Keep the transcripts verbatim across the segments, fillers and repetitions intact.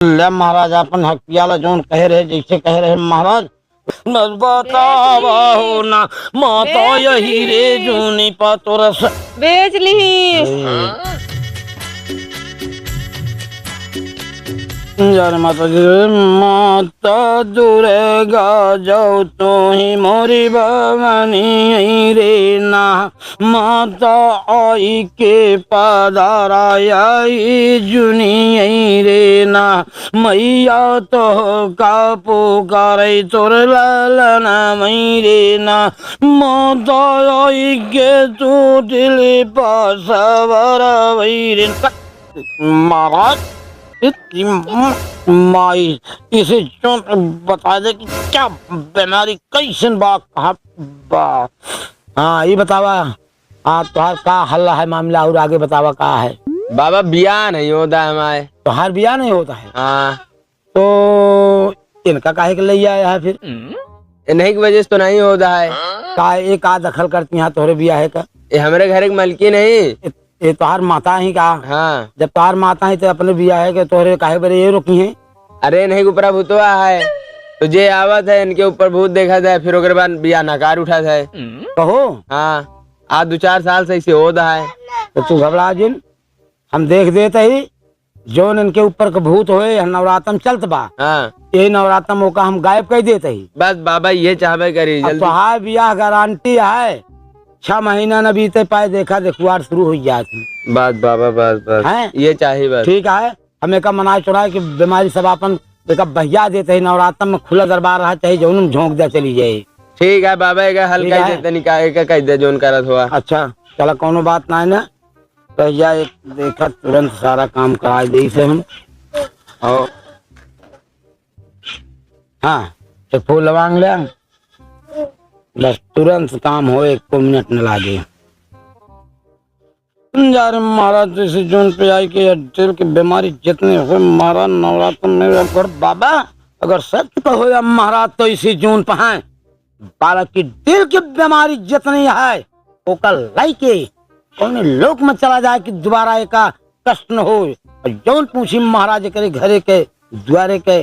ले महाराज, अपन हक पियाला, जौन कहे रहे, जैसे कहे रहे महाराज। बस बतावा हो ना, माता बेच यही रे ली। जूनी पा तोरस। बेच ली। जय माता दी। माता दुर्गा, जौ तू ही मोरी भवानी रे ना, माता आई के पधारा आई जुनी आई रे ना, मैया तोहका पुकारे तोर लालना मई रे ना, माता आई के तू दिल पा सवार वई रे ना। महाराज, इत-, म-, माई, इसे जो बता दे कि क्या बीमारी, कैसन बा, कहाँ बा? हाँ, ई बतावा, हाँ, तोहार का हल है मामला, और आगे बतावा का है? बाबा, बियाह नहीं होता है हमारे। तोहार बियाह नहीं होता है? हाँ। तो इनका काहे के ले आया है फिर? इन्हीं की वजह से तो नहीं होता है। का एक आ दखल करती हैं तोहरे बियाह का? ये हमरे घर के मलकिन नहीं। ये, ये तोहार माता ही का? हाँ। जब तोहार माता ही तो अपने बियाह के तोहरे काहे बरे ये रोकी हैं? अरे, इन्हीं के ऊपर भूतवा है, तो जे आवत है इनके ऊपर भूत देखत है, फिर ओकरे बाद बियाह नकार उठत है। कहो। हाँ, आज दो चार साल से ऐसे होत है। तो तू घबरा जिन, हम देख देत ही, जौन इनके ऊपर के भूत होए, यह नवरातम चलत बा। हाँ। ये नवरातम ओका हम गायब कर देत ही। बस बाबा, ये चाहबे करी, अब जल्दी। तोहार बियाह गारंटी है, छह महीना न बीते पाए, देखा देखुआर शुरू हो जात ही। बस बाबा, बस, बस। हैं? ये चाही बस। ठीक है, हम एका मनाए चुराए कि बीमारी सब आपन एका बहिया देत ही, नवरातम में खुला दरबार रहा, चाहे जौन में झोंक दे चली जाए। ठीक है बाबा, एका हल ठीक कर है। दे, तनी का एका कह दे जौन करत हुआ। अच्छा, चला, कौनो बात ना है ना। कहिया एक देखा, तुरंत सारा काम कराए देई से हम। और हाँ, एक फूल लवांग ले, बस तुरंत काम हो, एक मिनट न लागे। जा रे महाराज, इसी जून पे आई के या दिल की बीमारी जितने हो, महाराज नवरात्र में अगर बाबा, अगर सच कहो या महाराज, तो इसी जून पे हैं। बालक की दिल की बीमारी जितनी है, ओकर लइके कौने लोक में चला जाए कि दोबारा एका कष्ट न हो। और जौन पूछी महाराज, एकरे घरे के, द्वारे के,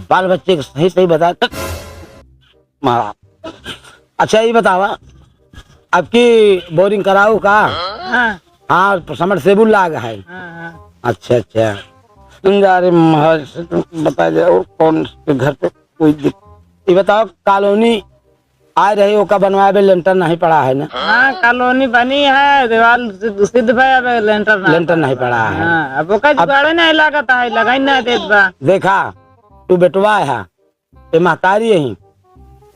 बाल बच्चे के सही सही बताए। महाराज, अच्छा, ये बतावा, आपकी बोरिंग कराऊ का? हाँ। हाँ, समरसेबुल लाग है। हाँ, हाँ। अच्छा, अच्छा। तुम जा रहे महाराज से, तुम बता दे, और कौन के घर पे कोई दिक-, ये बताओ, कॉलोनी आए रही, ओका बनवाए बे लेंटर नहीं पड़ा है ना? हाँ, कॉलोनी बनी है, दीवाल सिद्ध, सिद्ध भय, अब लेंटर नहीं लेंटर पड़ा। नहीं पड़ा है। हाँ, अब ओका अब जुगाड़े नहीं लागत है, लगाई नहीं देत बा। देखा, तू बेटवा है, ये महतारी है,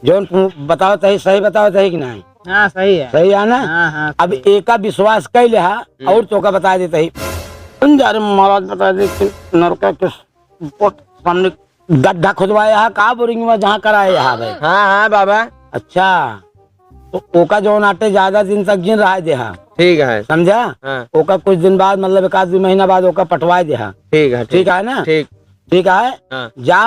जौन तू बताओ तही, सही बताओ तही कि नहीं? हाँ, सही है। सही है ना? हाँ, हाँ, अब सही। एका विश्वास कैले हा, हम्म। और तोका बता देते ही। तुम जा रहे महाराज, बता दे कि नरका के बहुत सामने गड्ढा खुदवाया है, का बोरिंग में जहाँ कराए यहाँ भाई? हाँ, हाँ, बाबा। अच्छा, तो ओका जौन आटे ज्यादा दिन तक जिन रहा दे हा। ठीक है। समझा? हाँ। ओका कुछ दिन बाद, मतलब एक आध दो महीना बाद ओका पटवाए दे हा। ठीक है, ठीक। ठीक है ना? ठीक। ठीक है? हाँ। जा,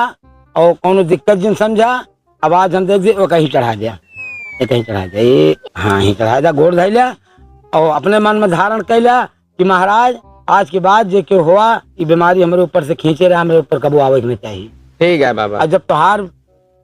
और कौनो दिक्कत जिन समझा, अब आज हम देख दे, वो कहीं चढ़ा दे, ये कहीं चढ़ा दे, ये, हाँ, ही चढ़ा दे, गोड़ धइ ले, और अपने मन में धारण कइ ले, कि महाराज, आज के बाद जे केहू हुआ, ई बीमारी हमरे ऊपर से खींचे रहा, हमरे ऊपर कबो आवे के नहीं चाहिए। ठीक है बाबा। और जब तोहार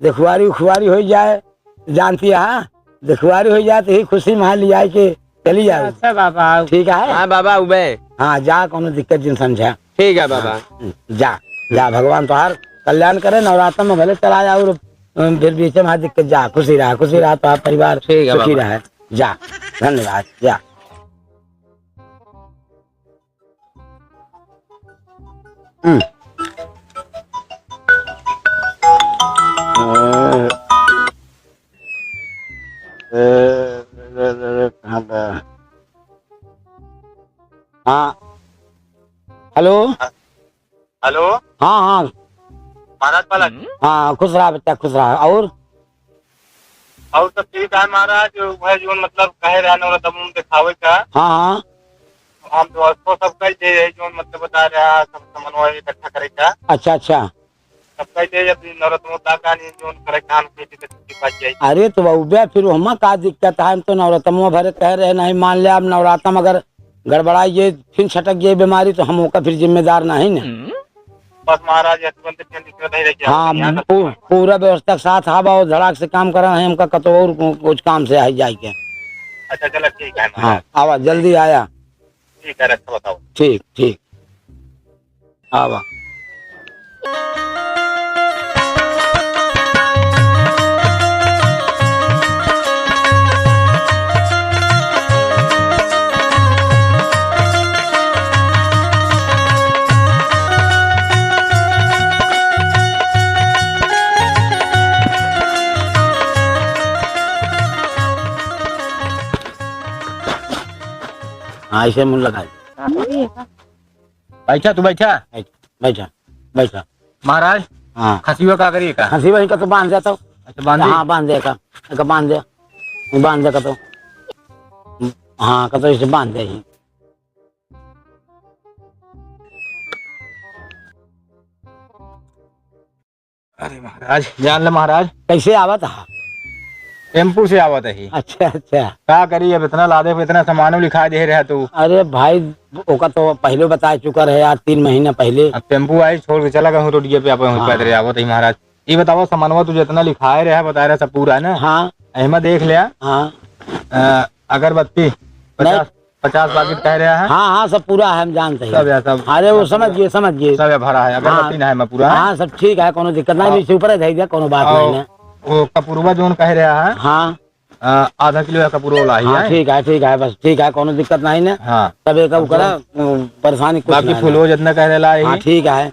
देखुआरी उखुआरी हो जाए, जानती है, हाँ? देखुआरी हो जाए तो ही खुशी में हाँ लियाए के चली जाए। अच्छा बाबा, आओ। ठीक है? हाँ बाबा, उबे। हाँ, जा, कौनो दिक्कत जिन समझा। ठीक है बाबा। हाँ, जा, जा, भगवान तोहार कल्याण करे, नवरात्र में भले चला जा और, अम, फिर बीच में हाँ दिक्कत, जा, खुशी रहा, खुशी रहा, तोहार परिवार ठीक है सुखी बाबा। रहे। जा, धन्यवाद, जा। हम्म। ए, ए, ए, ए, कहाँ गया? हाँ। हेलो। हेलो। हाँ, हाँ। महाराज बालक। हाँ, खुश रहा बच्चा, खुश रहा। और? और सब ठीक है महाराज, वह जो मतलब कहे रहे नवरत्न दिखावे का। हाँ, हाँ। हम तो उसको सब कह दे, यही जो मतलब बता रहा, सब समन्वय इकट्ठा करे का। अच्छा, अच्छा। सब कह दे, जब नवरत्न दा का नहीं जो करे का, हम कह दे, तो छुट्टी पा जाए। अरे तो बउबे, फिर हमा का दिक्कत है? हम तो नवरत्न भरे कह रहे, नहीं मान ले, अब नवरात्र में अगर गड़बड़ाई ये, फिर छटक ये बीमारी, तो हम ओका फिर जिम्मेदार नहीं ना। बस महाराज, ये तुरंत फिर दिक्कत नहीं रही। हाँ, यहाँ तक पू-, पूरा व्यवस्था के साथ आवा और धड़ाक से काम करा है, हमका कतो और कु-, कुछ काम से आई जाए के। अच्छा, चलो, ठीक है हाँ, महाराज। आवा, जल्दी आया। ठीक है, रखा बताओ। ठीक, ठीक। आवा। हाँ, ऐसे मुंह लगा दे। बैठा, तू बैठा। बैठा, बैठा, बैठा। महाराज, हाँ। खसिया का करिए का? खसिया इनका तो बांध देता हूँ। अच्छा, बांध दी? हाँ, बांध दे का। इनका बांध दे। बांध दे का तो। हाँ, का तो इसे बांध दे ही। अरे महाराज, जान ले महाराज। कैसे आवत हा? टेम्पू से आवत ही। अच्छा, अच्छा। का करी, अब इतना लादे पे इतना सामानो लिखाए दे रहा तू। अरे भाई, ओका तो पहले बता चुका रहे यार, तीन महीना पहले। अब टेम्पू आई, छोड़ के चला गहूँ रोडिये पे, अपन हाँ। पैदल आवत ही महाराज। ये बताओ, सामानवा तू जितना लिखाए रहा, बताए रहा, सब पूरा है ना? हाँ। एमा देख लिया। हाँ। अ, अगरबत्ती, नहीं। पचास पचास पाकिट कह रहा है। हाँ, हाँ, सब पूरा है, हम जानते हैं। सब है, सब। अरे, वो समझ गए, समझ गए। सब है, भरा है, अगरबत्ती हाँ। ना है, मैं पूरा है। हाँ, सब ठीक है, कोनो दिक्कत नहीं, और इसे ऊपर धर दिया, कोनो बात और नहीं है। वो कपूरवा जोन कह रहा है। हाँ। अ, आधा किलो है कपूरवा वाला ही हाँ, है। ठीक है, ठीक है, बस ठीक है, कोनो दिक्कत नहीं ना। हाँ। सब एक अब ओकरा, जो अ, परेशानी कुछ बाकी नहीं फूलो है। जितना कह रहा है हाँ, ही। ठीक है।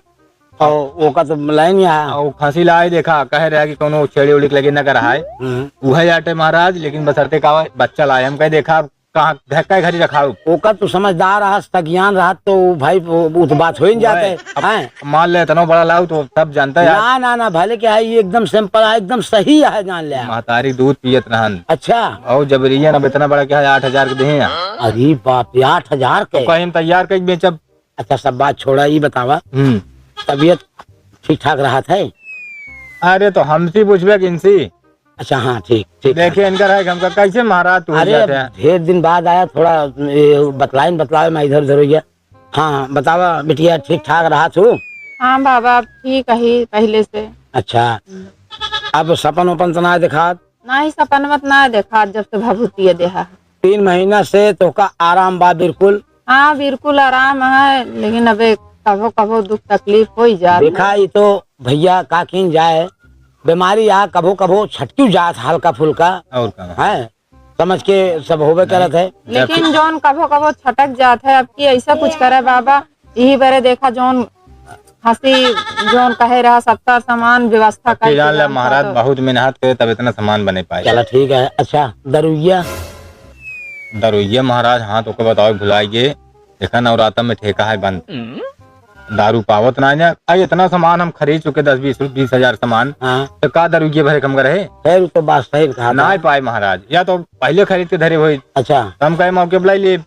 और ओका तो लाइन यहाँ। और खसी लाई देखा, कह रहा है कि कोनो छेड़ी उड़ी के लगे न कर है। हम्म। उहे आटे महाराज, लेकिन बसरते का बच्चा लाए, हम कह देखा कहाँ घर का घरी रखाऊ। ओकर तू समझदार रहस, सगियान रहत तो उ भाई उ, उ तो बात हो ही न जाते, ओए, अब हैं? मान ले इतना बड़ा लाऊ तो सब जानता है यार। ना, ना, ना, भले क्या है, ये एकदम simple है, एकदम सही है, जान ले। महतारी दूध पियत रहन। अच्छा। और जबरिया ना इतना बड़ा क्या है, आठ हजार के देहे हैं। अरे बाप रे, आठ हजार के? तो कहीं हम तैयार कई बेचब। अच्छा, सब बात छोड़ा, ई बतावा, हम्म। तबीयत ठीक ठाक रहत है? अरे, तो हमसे पूछबे कि इनसे? अच्छा, हाँ, ठीक, ठीक। देखिए, इनका रहे, हमका कैसे महाराज तू हो अरे, जाते हैं? ढेर दिन बाद आया, थोड़ा, ए, बतलाइन, बतलावे में इधर उधर हो गया। हाँ, बतावा बिटिया, ठीक ठाक रहत हो? हाँ बाबा, अब ठीक ही पहले से। अच्छा, हम्म। अब सपन वपन तो ना देखात? नाही, सपनवा त ना देखा, जब से भभूतिया देहा। तीन महीना से तोहका आराम बा बिल्कुल? हाँ, बिल्कुल आराम है, लेकिन अबे कभो कभो दुख तकलीफ होइ जात। देखा, ई तो भैया का कीन जाए, बीमारी आ कभो कभो छटक्यू जात हल्का फुल्का। और का? हैं? समझ के सब होबे नहीं। करत है। लेकिन जौन कभो कभो छटक जात है, अब की ऐसा कुछ करे बाबा, यही बरे देखा जौन हंसी जौन कहे रहा, सत्तर सामान व्यवस्था अब की करके जान ले जान महाराज, पातो। बहुत मेहनत करे तब इतना सामान बने पाए। चला ठीक है। अच्छा, दरुइया? दरुइया महाराज, हाँ, तोके बताओ, भुलाइ गे। देखा, नवरातन में ठेका है बंद। हम्म। दारू पावत ना है ना। अरे, इतना सामान हम खरीद चुके, दस, बीस, बीस हजार सामान। हाँ। तो का दरुइया भरे कम करे? खैर, उ तो बात सही कहा था। ना पाए महाराज, या तो पहले खरीद के धरे होई। अच्छा। तो हम कहे मौके बुलाई ले।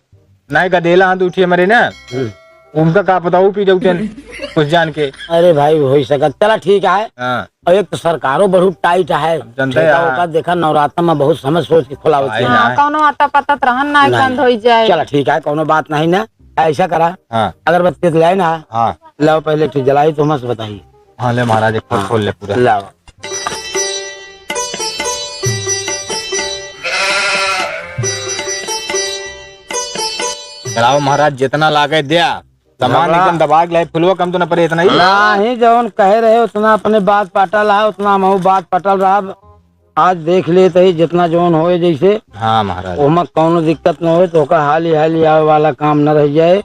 नाहीं गदेला हाथ उठिए मरे ना। हम्म। उनका का पता, वो पी जाऊ तेन कुछ जान के। अरे भाई, होइ सकत। चला ठीक है। हाँ। और एक तो सरकारो बहुत tight है। अब जनता ठेका है। ओका देखा, नवरात्र में बहुत समझ सोच के खुलावत है। हाँ, ना। कौनो आता पता त रहन ना, नहीं। बंद होइ जाए। चला ठीक है, कौनो बात नहीं ना। ऐसा करा, हाँ। अगरबत्ती तो लाए ना। हाँ। लाओ पहले ठीक जलाई तो हमसे बताइए। हाँ, ले महाराज, एक ठो हाँ। खोल ले पूरा। लाओ। चलाओ महाराज, जितना लागे द्या। सामान बाबा। एकदम दबा के लाए, फुलवा कम तो न पड़े इतना ही। नाही, जौन कहे रहे उतना अपने बात पाटल है, उतना हमहू बात पाटल रहा। आज देख लेत ही जितना जौन होए जैसे। हाँ महाराज। ओमा कौनो दिक्कत न होए, तो ओका हाली हाली आवे वाला काम न रह जाए।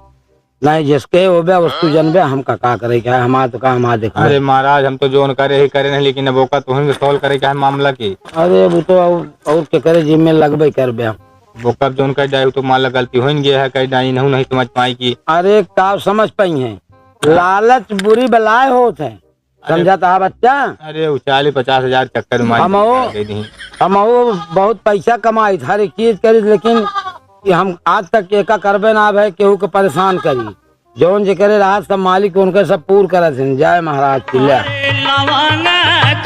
नहीं, जिसके होबे, उसको जनबे, हमका का करे के है, हमार तो का, हमार देखबे। अरे महाराज, हम तो जौन करे ही करे नहीं, लेकिन अब ओका तुहिन के solve करे के है मामला की। अरे, वो तो और, और के करे जिम्मे लगबे करबे हम। वो कब जौन कह जाए, वो तो मान ला गलती होइन गया है, कह जाए, इनहू नहीं समझ पाई कि अरे, का समझ पाई है? लालच बुरी बलाय होत है। अरे समझा था बच्चा? अरे, वो चालीस पचास हजार चक्कर में हमहू, दे दी। हमहू बहुत पैसा कमाई, हर एक चीज करी, लेकिन ये हम आज तक एका करबे ना भाई, केहू के परेशान करी। जौन जेकरे रहा सब मालिक उनके सब पूर करत हैं। जय महाराज की। ले। लवंग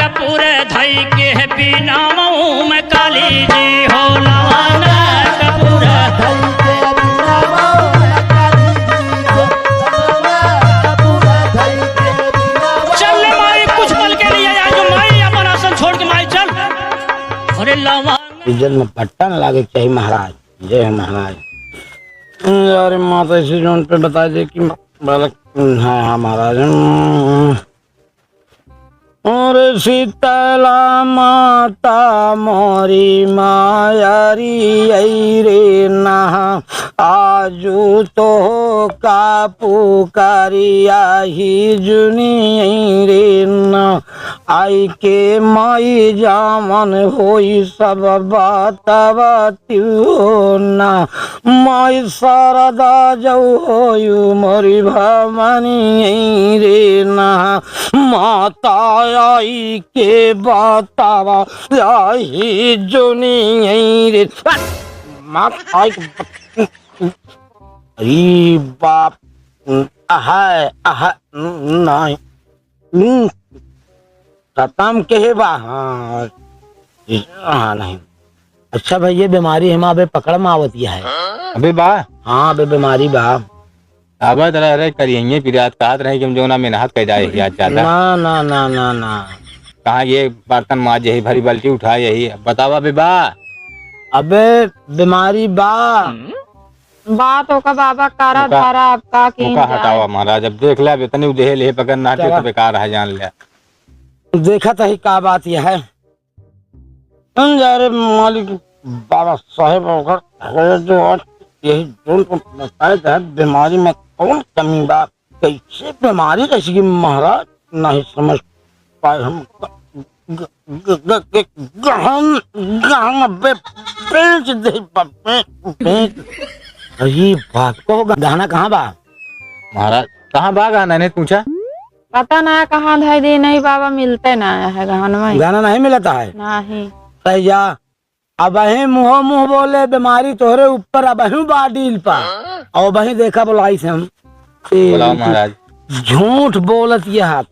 कपूर धई के बिना मुँह में काली जी हो, लवंग कपूर धई के बिना मुँह में काली जी हो, लवंग कपूर धई के इज्जत में पट्टा न लागे के चाही महाराज। जय हो महाराज। अरे माता, इसी जौन पे बता दे कि बालक, हाँ, हाँ महाराज। हम्म। और शीतला माता मोरी मायारी आई रे नहा, आजू तो का पुकारिया ही जुनी आई रे ना। आई के माई जामन होई सब बातवा तियो ना। माई शारदा जौ होयु मोरी भवानी रे ना। माता आई के बतावा आई जुनी रे। माता आई के बत-, अरे बाप, अहै, अहै, नहीं। हम्म, खतम केहे बा? हाँ, हाँ, नहीं। अच्छा भइया, बीमारी हमा अबे पकड़ में आवत है। अबे बा? हाँ, अबे बीमारी बा। अबे तरा अरे करिए पिरात कहत रहे कि हम जौना मेहनत कर जाए याद ज्यादा। ना, ना, ना, ना, ना। कहाँ ये बर्तन माज यही, भरी बाल्टी उठा यही, बतावा अबे बा? अबे बीमारी बा। बात ओका बाबा करा ओका, धारा, अब का की ओका जाए? हटावा महाराज, अब देख ले, अब इतनी उदेहे ले पकड़ ना तो बेकार है, जान ले। देखत ही का बात यह है। हम जा रे मालिक बाबा साहेब, ओकर है जो आज यही जौन को बताए जाए, बीमारी में कौन कमी बा, कैसे बीमारी कैसी की महाराज नहीं समझ पाए हम। ग-, ग-, ग-, ग-, गहन, गहन अबे बेच दे बा, बे-, बेच। अरे बाप को ग-, गहना कहाँ बा? महाराज, कहाँ बा गहना, नहीं पूछा? पता ना कहाँ धर दी, नहीं बाबा, मिलते ना है गहनवा। गहना नहीं मिलता है? नहीं। सही जा। अबहीं मुँहो मुँह बोले, बीमारी तोहरे ऊपर अबहीं बा डील पा। और अबहीं देखा बोलाई से हम। ए, बुलाओ महाराज। झूठ बोलत ये हाथ।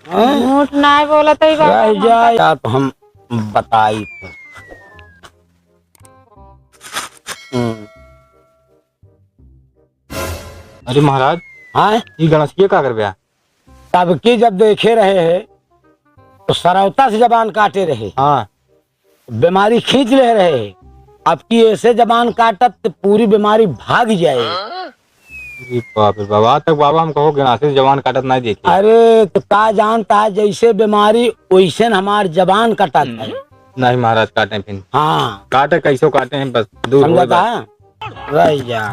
हाँ? झूठ नाय बोलत है बाबा, रह हम जाए। का तो हम बताई थे। हम्म। अरे महाराज, हाँ? ई गणेशिया का करबे? तब की जब देखे रहे हैं, तो सरौता से जबान काटे रहे। हाँ। बीमारी खींच ले रहे। अब की ऐसे जबान काटत तो पूरी बीमारी भाग जाए। अरे बाप रे बाप, आज तक बाबा हम कहो गणासे जबान काटत नहीं देखे। अरे तो का जानता है, जैसे बीमारी वैसे न हमार जबान कटत है। नहीं महाराज, काटे फिर। हाँ। काटे कैसो काटे हैं, बस दूर हो समझता बस। है? रह जा।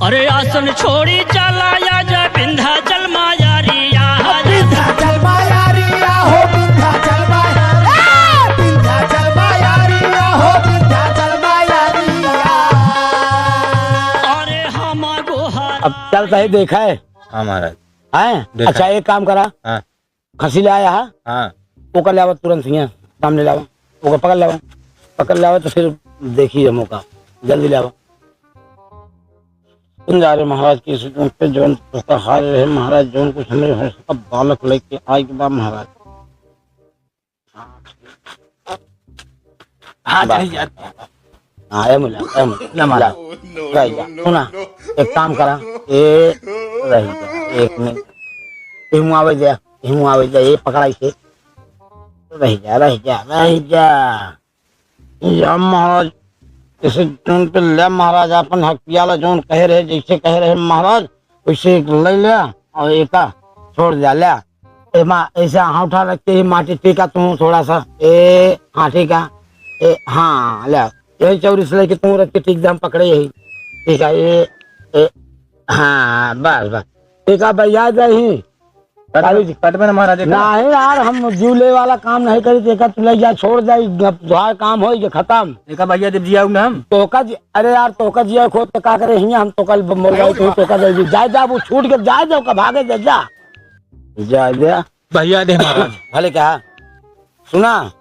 अरे आसन छोड़ी चला आजा विंध्याचल मायारिया। विंध्याचल मायारिया हो, विंध्याचल मायारिया, विंध्याचल मायारिया हो, विंध्याचल मायारिया। अरे हम गोहार अब चल सही देखा है। हाँ महाराज। हैं? देखा। अच्छा एक काम करा। हाँ। खसी ले आया है? हाँ। ओकर ले आवा तुरंत हियाँ, सामने ले आवा। ओकर पकड़ ले आवा। पकड़ ले आवा तो फिर देखी हम ओका। जल्दी ले आवा। तुम जा रहे महाराज की इस जौन पे जौन उसका हाल रहे महाराज, जौन कुछ हमरे हो सका बालक लेके आए के बा महाराज। हाँ, बस। चली जा। हाँ, ए मुला, ए मुला, ले मारा। ला। रह जा, सुना, एक काम करा, ए, रह जा, एक मिनट। इहू आवे जा, इहू आवे जा, ए पकड़ा इसे। रह जा, रह जा, रह जा। या महाराज, इसे जौन पे ले महाराज, अपन हक पियाला जौन कहे रहे, जैसे कहे रहे महाराज, वैसे एक ले ले और एका छोड़ जा, ले। एमा ऐसे हाथ उठा रख के ही माटी टीका तू थोड़ा सा। ए, हाँ, ठीक है। ए, हाँ, ले। यही चौरी से लेके तू रख के ठीक दम पकड़े यही। ठीक है, ए, ए, हाँ, बस, बस। ठीक है, भैया, जय ही। कट में, काली जी। कट में ना महाराज, एक नहीं यार, हम जीव ले वाला काम नहीं करी, तो एका तू ले जा, छोड़ दे, अब तोहार काम होई, ये खत्म। एका भैया देव जी आऊ ना हम। तोका जी, अरे यार, तोका जिया खोद तो का करे हियाँ, हम तोका बोल रहे, तू तोका दे दी। जा, जा, वो छूट के जा, जा, का भागे, जा, जा। जा, जा। भैया दे महाराज। भले कहा, सुना,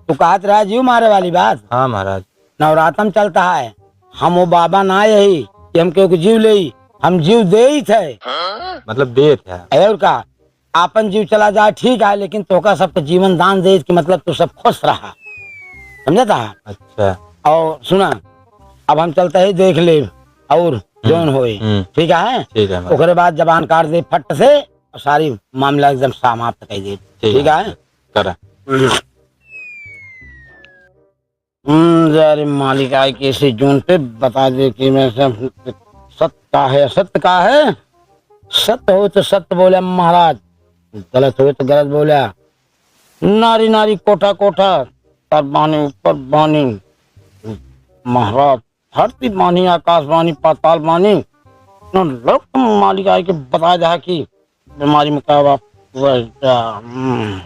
तू कहत रहा जीव मारे वाली बात। हाँ महाराज। नवरातम चलता है, हम वो बाबा ना यही कि हम केहू के जीव लेई, हम जीव देई थे। मतलब देत है। और का, आपन जीव चला जाए ठीक है, लेकिन तोका सबके जीवन दान देई कि मतलब तू सब खुश रहा, समझता है? अच्छा। और सुना, अब हम चलते ही देख ले और हम्म, जौन होए, हम्म। ठीक है? ठीक है, महाराज। ओकरे बाद जबान काट दे फट से और सारी मामला एकदम समाप्त कर दे, ठीक ठीक है? है, करा। हम्म। हम्म, जा रे मालिक, आइके इसी जून पे बता दे कि मैं से-, सत्य का है, असत्य का है। सत्य हो तो सत्य बोले महाराज, गलत हो तो गलत बोले। नारी नारी कोठा कोठा, तर बानी ऊपर बानी महाराज। धरती बानी, आकाश बानी, पाताल बानी। न लोग मालिक आइके बता दे कि बीमारी में का बा, वह, हम्म।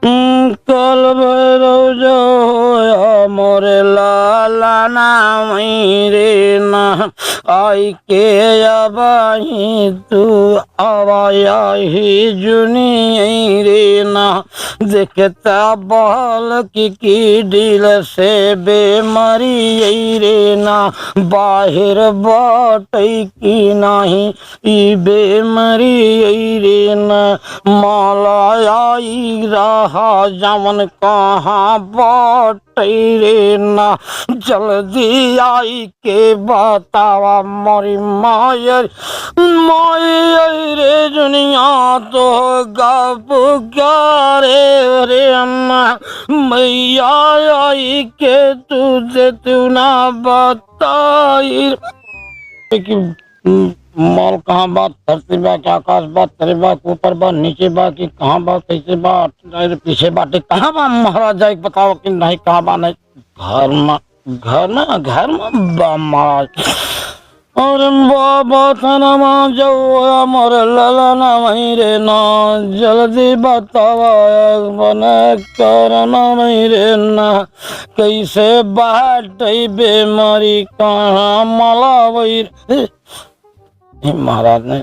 हम्म, काल भैरव जो होया मोरे लाला ना वहीं रे ना, आइके अबहीं तू आवाया ही जुनी आई रे ना, देखता बहल की, की डील से बेमारी आई रे ना, बाहर बाटई की नाही ई बेमारी आई रे ना, माला आई रहा जवन कहाँ बाटई रे ना, जल्दी आई के बतावा मोरी मायर, मायर रे जुनिया तो गप करे रे ना, मैया आई के तू दे तू ना बताई। कि, हम्म, माल कहाँ बा, धरती बा, कि आकाश बा, तरे बा, कि ऊपर बा, नीचे बा, कि कहाँ बा, कैसे बा, अरे पीछे बाटे, कहाँ बा महाराज, जाइके बतावा कि नाही, कहाँ बा, नाही। घर मा, घर ना, घर मा बा महाराज। अरे बाबा थाना मा जाओ, मोर ललन वहीं रे ना, जल्दी बतावा, बने करना वहीं रे ना, कैसे बाटई बेमारी, कहाँ मला वहीं रे। हे महाराज ने,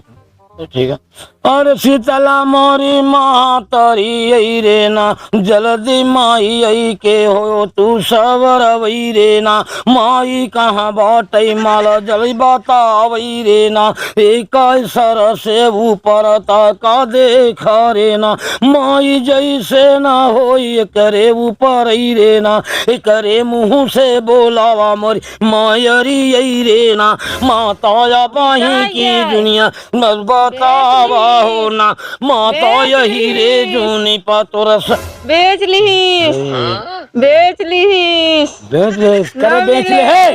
तो ठीक है। अरे शीतला मोरी मातरी आई रे ना, जल्दी माई आई के हो तू सबर वही रे ना, माई कहाँ बाटई माला जल्दी बतावई रे ना, एक सर से ऊपर तक देखा रे ना, माई जैसे ना होई एकरे ऊपर आई रे ना, एकरे मुँह से बोलावा मोरी मायरी आई रे ना, माता या बाही की दुनिया बस बतावा हो ना, माता यही रे जूनी पा तोरा स- बेच लिहिस, हम्म। बेच लिहिस। बेच लिहिस, करे ना बेच मिले। ले है।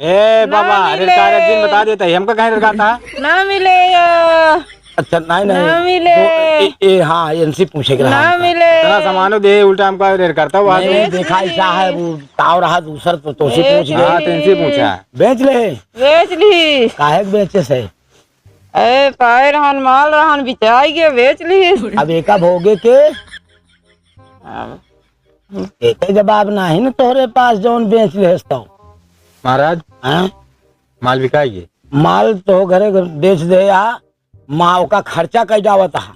ए ना बाबा, अरे मिले। का रे, दिन बता देता है, हमका कहाँ लड़काता? ना मिले या। अच्छा, नहीं, नहीं। ना मिले। तो ए, ए, हाँ, इनसे पूछे के रहा ना हमका। मिले। इतना सामानो दे, उल्टा हमका रेर करता हुआ नहीं, तो। नहीं, देखा ऐसा है, वो ताव रहा दूसर तो, तो से बेच पूछ गए। हाँ, तो इनसे पूछा। बेच ले। बेच ली। काहे के बेचे से? ए, पाए रहन, माल रहन, बिचाई के बेच ली। अब एका भोगे के? अब एके जवाब नाही न तोहरे पास जौन बेच लेस तो। महाराज, हाँ? माल बिकाई गे? माल तो घरे घर बेच दे आ, माँ ओका खर्चा कई जावत हा।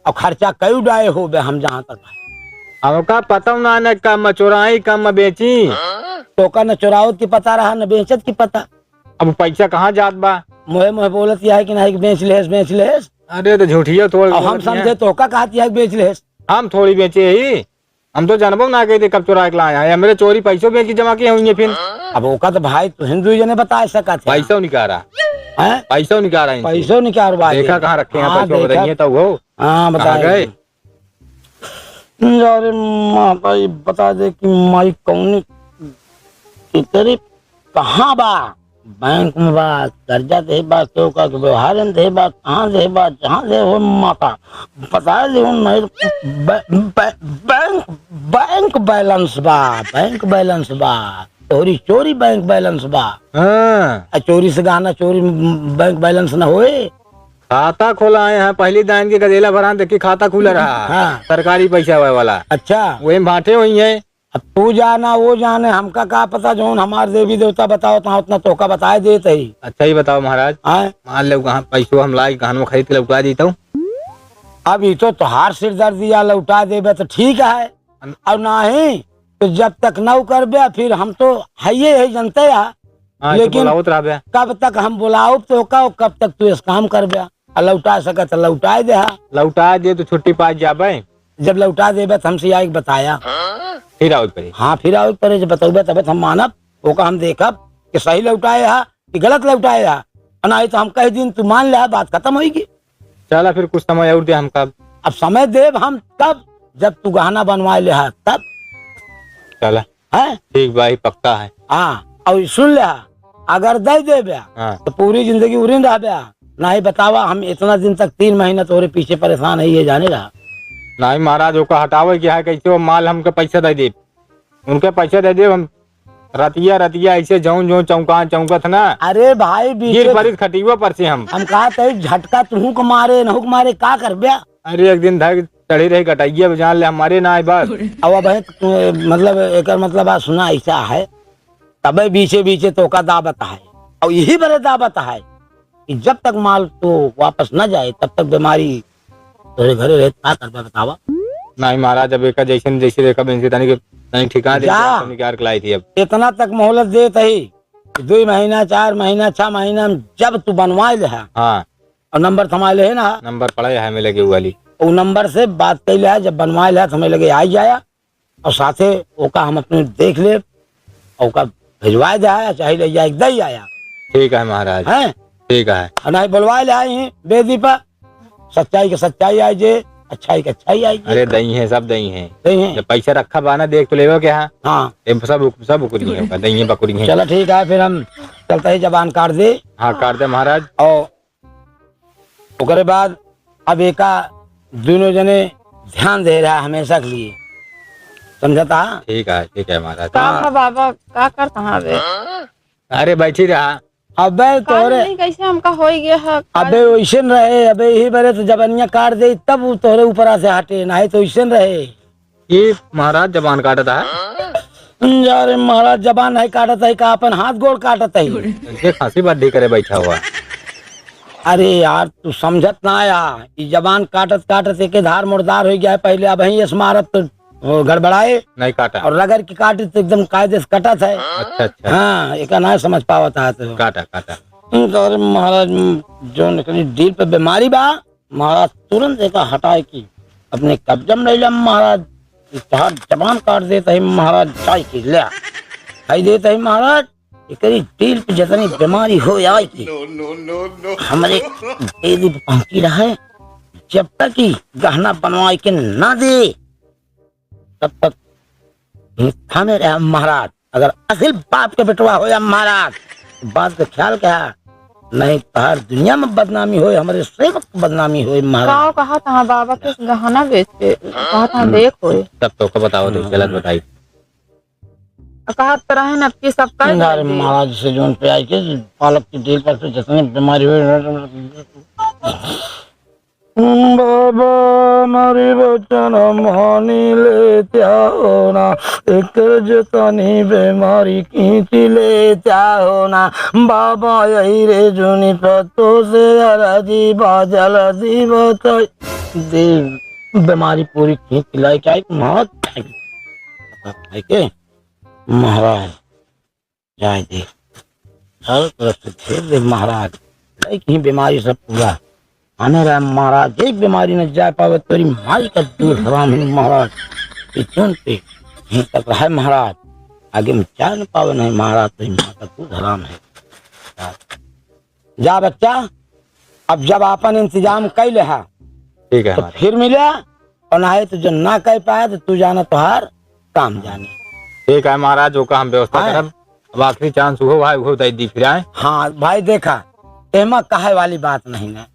और खर्चा कई डाए होबे हम जहाँ तक है। अब ओका पता ना न कम चोराई कम बेची। तो ओका न चोरावत की पता रहा न बेचत की पता। अब पैसा कहाँ जात बा? मोहे मोहे बोलत यह है कि नाही कि बेच लेस, बेच लेस। अरे तो झूठिया थोड़ अब हम बोलत है। समझे तो ओका कहत यह है कि बेच लेस। हम थोड़ी बेचे ही। हम तो जानबो ना कही थे कब चुरा के लाया है। हमरे चोरी पैसों बेच के जमा किए हुई है फिर। अब ओका तो भाई तू हिंदू जने बता सकत है। पैसों निकारा। हैं? पैसों निकारा इनसे। पैसों निकारो बाजे। देखा कहाँ रखे हैं हाँ, पैसों, देखा। बताइए तो वो। हाँ, कहाँ बताइए। गए? अरे माता, ये बता दे कि माई कौनी की तेरी कहाँ बा? बैंक में बा, कर्जा दे बा, तो का के व्यवहार में दे बा, कहाँ दे बा, जहाँ दे हो माता, बता दे हो नहीं, बै-, बै-, बैंक, बैंक बैलेंस बा, बैंक बैलेंस बा, तोहरी चोरी बैंक बैलेंस बा। हाँ। आ चोरी से गहना चोरी बैंक बैलेंस न होए। खाता खोलाए हैं, पहली दाइन के गदेला भरान देखी खाता खुला रहा। हाँ। सरकारी पैसा वाला। अच्छा। वही में भांटे हुई है। अब तू जाना, वो जाने, हमका का पता, जौन हमार देवी देवता बतावत हैं, उतना तोहका बताए देत ही। अच्छा, ये बताओ महाराज, हाँ? मान लो, कहाँ पैसो हम लाई, गहनवा खरीद के लौटा देता हूँ। अब ई तो तोहार सिरदर्दिया, लौटा देबे तो ठीक है, हम और नाही तो जब तक नौ करबे, फिर हम तो हइये है, जनते है। हाँ, तो लेकिन बोलावत रहबे। कब तक हम बोलाउब तोहका, कब तक तू इस काम करबे? आ लौटा सकत, लौटाए दे हा। लौटाए दे तो छुट्टी पाए जाबे। जब लौटा देबे तो हमसे आइके बताया। फिर आवे पड़े। हाँ, फिर आवे पड़े, जब बतौबे तबे तो हम मानब, ओका हम देखब कि सही लौटाए हा कि गलत लौटाए हा। आ नाही तो हम कह दिन तू मान ले हा, बात खत्म होइगी। चला फिर कुछ समय और दे हमका। अब समय देब हम तब, जब तू गहना बनवाए ले हा तब। चला। हैं? ठीक बा, ई पक्का है। हाँ, और सुन ले, अगर दे देबे, हाँ। तो पूरी जिंदगी उरिन रहबे। नाही बतावा, हम इतना दिन तक, तीन महीना तोरे पीछे परेशान है, ये जाने रहा। नाही महाराज, ओका हटावे के है, कैसे वो माल हमके पैसा दे दे, उनके पैसा दे दे, हम रतिया, रतिया ऐसे जौन, जौन चौंका, चौंकत ना। अरे भाई, बीच गिर में पड़ित खटिया पर से हम। हम कहा तई झटका तुहू को मारे, नहू को मारे, का करबे? अरे एक दिन धर चढ़ी रही गटैया पे, जान ले हमारे ना आए बस। अब, अब है, तू, मतलब, एकर मतलब आ सुना ऐसा है, तबे बीचे बीचे तोका दाबत है, और यही बरे दाबत है कि जब तक माल तो वापस न जाए, तब तक बीमारी तोरे घरे रहे, का करबे बतावा? नाही महाराज, अब एका जैसे न जैसे देखा, इनसे तनी के, तनी ठिका दे, जा। तनी कार के लाई थी अब। इतना तक मोहलत देत ही, दुई महीना, चार महीना, छह महीना में जब तू बनवाए ले है, हाँ। और नंबर थमा ले है ना, नंबर पड़ा है हमें लगे वाली। वो नंबर से बात कर ले है, जब बनवाए ले है तो हमें लगे आई जाया, और साथे ओका हम अपने देख ले, और ओका भिजवाए दे आया, चाहे ले जाए, दे आया। ठीक है महाराज। हैं? ठीक है। और नाही बोलवाए ले आई हैं बेदी पर, सच्चाई के सच्चाई आई जे, अच्छाई के अच्छाई आई जे। अरे दही है, सब दही है। दही है। जब पैसा रखा बा ना, देख तो लेवे के हाँ। हाँ। ये सब उक-, सब उकरी है, दही है, बकरी है। चलो ठीक है, फिर हम चलते ही जबान काट दे। हाँ, काट दे महाराज। और ओकरे बाद अब एका दोनों जने ध्यान दे रहा हमेशा के लिए, समझता? ठीक है, ठीक है महाराज। का हाँ। बा बाबा, का करता है अबे? अरे बैठी रहा। अबे का तोरे नहीं, कैसे हमका होई गया है? अबे वैसे न रहे, अबे यही बरे तो जबनिया काट दे, तब वो तोरे ऊपरा से हटे, नाही तो वैसे न रहे। ये महाराज जबान काटत है। जा रे महाराज, जबान नहीं काटत है का, अपन हाथ गोड़ काटत है। ये खांसी बड्डी करे बैठा हुआ। अरे यार, तू समझत ना आया, ई जबान काटत काटत एके धार मुर्दार हो गया है। पहले अब ही इस मारत तो गड़बड़ाए नहीं काटा। और रगड़ के काटे तो एकदम कायदे से कटत है। अच्छा, अच्छा। हाँ, एका ना समझ पावत है तो। काटा, काटा। अरे महाराज, जो निकली डील पे बीमारी बा, महाराज तुरंत एका हटाए की अपने कब्जा में ले लिया महाराज। ई तोहार जबान काट देत ही महाराज, जाए की ले आई देत ही महाराज। एकरी डील पे जितनी बीमारी हो आए की, हमरे बेदी पे पहुंची रहे, जब तक ई गहना बनवाए के ना दे, तब तक थामे रहे महाराज। अगर असिल बाप के बेटवा हो या महाराज, तो बात का ख्याल क्या? नहीं तोहार दुनिया में बदनामी होए, हमरे सेवक के बदनामी होए महाराज। का कहत हाँ बाबा के गहना बेच के, कहत हाँ देख होए। तब तो को बताओ, तो गलत बताई। कहत तो रहे न, अब की सब कर अरे दे। महाराज से जोन पे आई के पालक की डील पर से जितनी बीमारी हुई, बाबा, हमारी वचन मानी लेत्या हो ना, एकर जतनी बीमारी खींच लेत्या हो ना। बाबा, यही रे जुनी पत्तो से अरजी बा, जल्दी बताई दे, बीमारी पूरी खींच लाई, क्या एक मौत है के महाराज। जाए दे, हर तरफ से घेर दे महाराज। लई कहीं बीमारी सब पूरा आने रहा महाराज, एक बीमारी न जा पावे, तोरी माई का दूध हराम है महाराज। ये जौन पे यहीं तक रहे महाराज, आगे में जा न पावे नहीं महाराज, तोरी माँ का दूध हराम है। जा बच्चा, अब जब आपन इंतजाम कई लेहा, ठीक है तो महाराज। फिर मिला, और ना है तो जो ना कह पाया तो तू जाना तोहार काम जाने। ठीक है महाराज, ओका हम व्यवस्था हाँ। करब। अब आखिरी चांस उहो भाई, उहो दे दी फिर आए। हाँ भाई, देखा, एमा कहे वाली बात नहीं ना,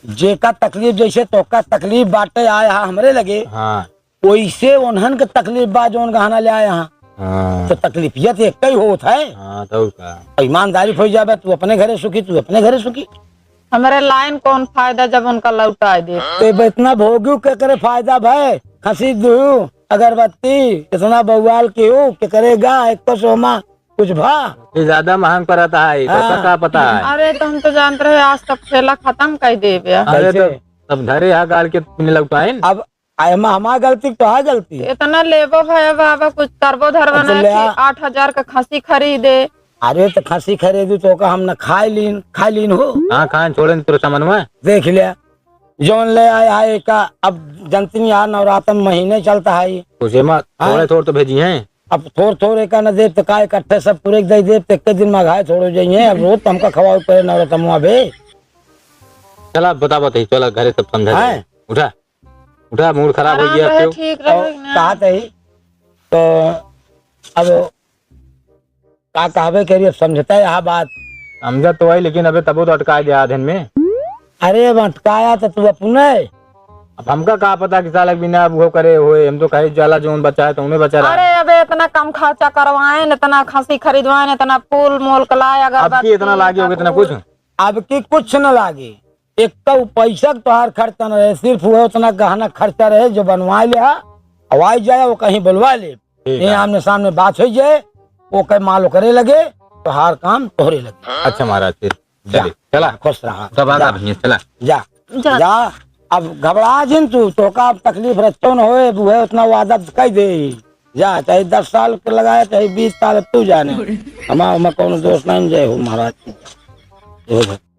जेका तकलीफ जैसे तोका तकलीफ बाटे आया हा हमरे लगे, हाँ। वैसे उन्हन के तकलीफ बा जौन गहना ले आया हा। हाँ। तो तकलीफ ये तो एक ही होत है। हाँ, तो का? ईमानदारी हो जाबे, तू अपने घरे सुखी, तू अपने घरे सुखी। हमरे लाइन कौन फायदा जब उनका लौटाए दे? ते बे इतना भोगू के करे फायदा भय, खसी दू, अगरबत्ती, इतना बउआल की हूँ के करेगा, एक तो सोमा कुछ भा। ये ज्यादा महंग पड़ता है, तो हाँ। का पता है? अरे तो हम तो जानते रहे आज तक ठेला खत्म कर देबे। अरे तो कैसे? अब घरे यहाँ गाड़ के पीने लौटाइन। अब आ, एमा हमार गलती तो है गलती। इतना लेबो है बाबा, कुछ करबो धरबो अच्छा, ना ले कि आ। आठ हजार का खसी खरीदे। अरे तो खसी खरीदू तो का हम न खाए लीन, खाए लीन हो। हाँ, खाए छोड़े न तोर सामानवा। देख लिया, जौन ले आया है का, अब जनती यार नवरात्र महीने चलता है। उसे मा हाँ। थोड़े थोड़ तो भेजी हैं। अब थोड़ थोड़ एका न देब तो का इकट्ठे सब पूरे दे देब तो एक दिन में घाय थोड़ो जाइए। अब रोज तो हमका खवाओ पड़े नवरात्र मुआ बे। चला बता बताई, चला घरे सब समझा हैं? जाए। उठा। उठा, मूड खराब हो आराम गया रहे, क्यों? ठीक रहे और ना। कहा तही, तो अब का कहबे करी, अब समझता है यह बात। समझत तो है, लेकिन अबे तबो तो अटकाए दिया आधेन में। अरे, अब अटकाया तो तू अपने। अब हमका का पता कि साला बिना अब वो करे होए, हम तो कहे जाला जौन बचा है तो उन्हें बचा रहा। अरे, अबे इतना कम खर्चा करवाएन, इतना खसी खरीदवाएन, इतना फूल मोल के लाए, अब की अगरबत्ती, इतना लागे होगे, इतना कपूर। कुछ? अब की कुछ न लागे, एक तो पैसा के तोहार खर्चा न रहे, सिर्फ वो उतना गहना खर्चा रहे जो बनवाए ले हा, हवाई जाए वो कहीं बुलवा ले, ठीक ये है। आमने सामने बात हो जाए, वो कहे माल ओकरे लगे, तोहार काम तोहरे लगे। अच्छा महाराज, फिर जा, चलिए, चला। खुश रहा। सब आ जा, भैया, चला। जा, जा। जा। अब घबरा जिन तू, तोका अब तकलीफ रस्तो न होए, बुहे उतना वादा कह दे। जा, चाहे दस साल के लगाए, चाहे बीस साल, तू जाने। हमार, हमार कौनो दोष नहीं, जय हो महाराज की। जय हो।